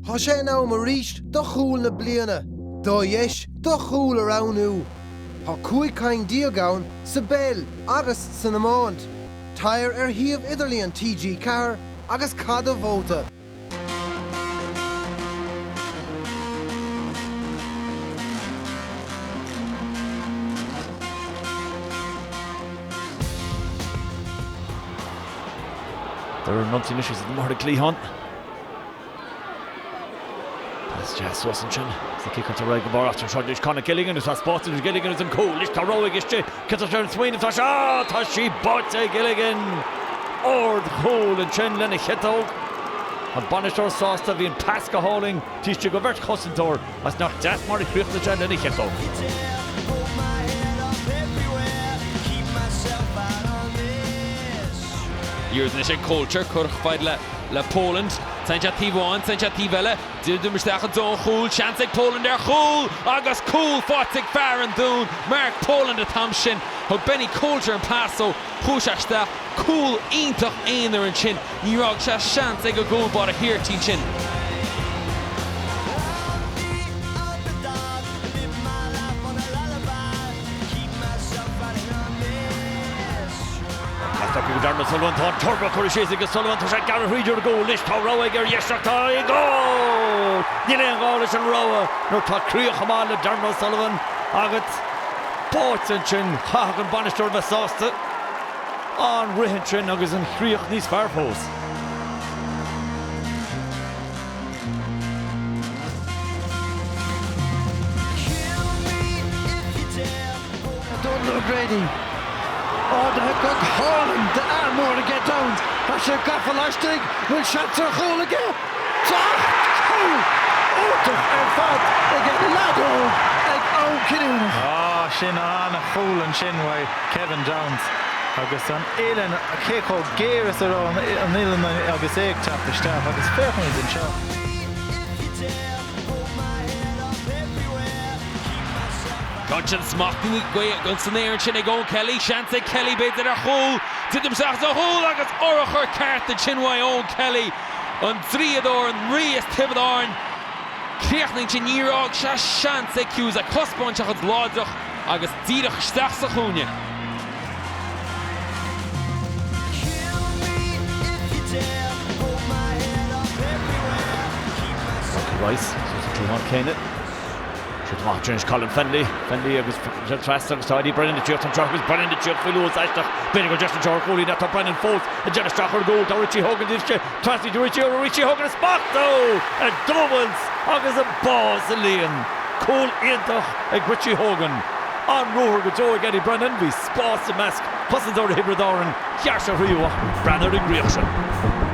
Tá sé in am arís do chúl na bliana, do dheis do chúl a roghnú. Tá 15 ceann ann sa bpeil agus san iomáint. Téir ar shuíomh idirlíon TG4 agus caith do vóta. Doire ar an ionsaí anois agus iad amuigh ar an gcliathán. Pas deas suas ansin. Is ciceáilte ar aghaidh go barr anseo anois Conor Gilligan agus tá spás idir Gilligan agus an cúl. Anois tá rogha aige istigh. Cé tá sé ar an smaoineamh? Tá sé, ah, tá sí báite ag Gilligan! Ard-chúl ansin lena chiotóg. An bainisteoir sásta, bhí an pas go hálainn taobh istigh de bheirt chosantóir agus nach deas mar a chríochnaigh sé lena chiotóg. Iarracht anois ag Coulter cur chomh fada le Poland. Téann sé taobh amháin, téann sé taobh eile. Druidim isteach i dtreo an chúil, seans ag Poland ar chúl agus cúl faighte ag fear an Dúin, Mark Poland an t-am sin. Thug Benny Coulter an pas dó, chuaigh sé isteach. Cúl iontach aonair ansin. Níor fhág sé seans ag an gcúl báire thiar ansin. Pas ag Darren O'Sullivan, tá an turbo curtha síos ag O'Sullivan, tá sé ag gearradh thríd ar an gcúl anois, tá rogha aige ar dheis ach tá i gcúl! Níl aon ghá leis an rogha nuair tá críoch chomh maith le Darren O'Sullivan agat. Báite ansin, chaithfeadh an bainisteoir a bheith sásta. An rith ansin agus an chríoch níos fearr fós. Donald O'Grady ardaithe go hálainn d'fhear mór aige Downes. Tá sé gafa laistigh, bhfuil seans ar chúl aige? Tá! Cúl iontach ar fad ag an leaid óg ag am cinniúnach. Á, sin an-chúl ansin uaidh Kevin Downes agus an uillinn, cé chomh géar is a raibh an uillinn agus é ag teacht isteach agus féachaimid anseo. Tá an smacht san aer ansin ag Eoin Kelly, seans ag Kelly b'fhéidir ar chúl, titim isteach sa chúl agus urchar ceart ansin uaidh Eoin Kelly, an draíodóir, an rí as Tiobraid Árann. Críochnaíonn sé, níor fhág sé seans ag Cusack, thaispeáin sé a chuid láidreacht agus díreach isteach sa chúinne. Michael Rice suas an cliathán céanna. Siúd amach ansin anois Colin Fennelly. Fennelly agus trasna agus tá Eddie Brennan ag tíocht anseo agus Brennan ag tíocht faoi luas aisteach. B'fhéidir go deis anseo ar chúilín ach tá Brennan fós ag déanamh isteach ar an gcúl. Tá Richie Hogan istigh. Trasna do Richie Hogan. Richie Hogan ag smachtú! Ag dúbailt agus an bá sa líon. Cúl iontach ag Richie Hogan. An-ruathar go deo ag Eddie Brennan. Bhí spás i measc cosantóirí Thiobraid Árann. Ghearr sé thríothu ach breathnaigh ar an gcríoch sin.